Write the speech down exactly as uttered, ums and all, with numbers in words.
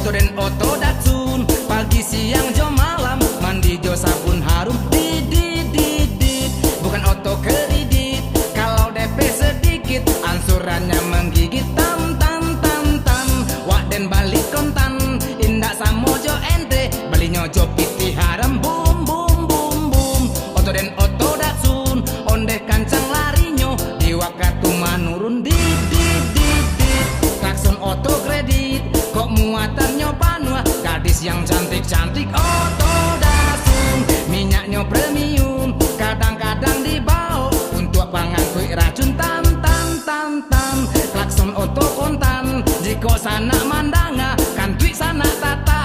Oto den oto Datsun, pagi siang jo malam, mandi jo sabun harum, dit, dit, dit, dit. Bukan oto kredit, kalau D P sedikit, angsurannyo menggigit, tam, tam, tam, tam. Wak den bali kontan, indak samo jo ente, balinyo jo pitih haram, bum, bum, bum, bum. Oto den oto Datsun, ondeh kancang larinyo, di wakatu manurun, dit, dit, dit, dit. Klakson oto kredit, kok muatannyo panuah, gadis yang cantik-cantik, oto Datsun. Minyaknyo premium, kadang-kadang dibaok, untuak pangantuik racun, tam, tam, tam, tam. Klakson oto kontan, jikok sanak mandanga, kantuik sanak tata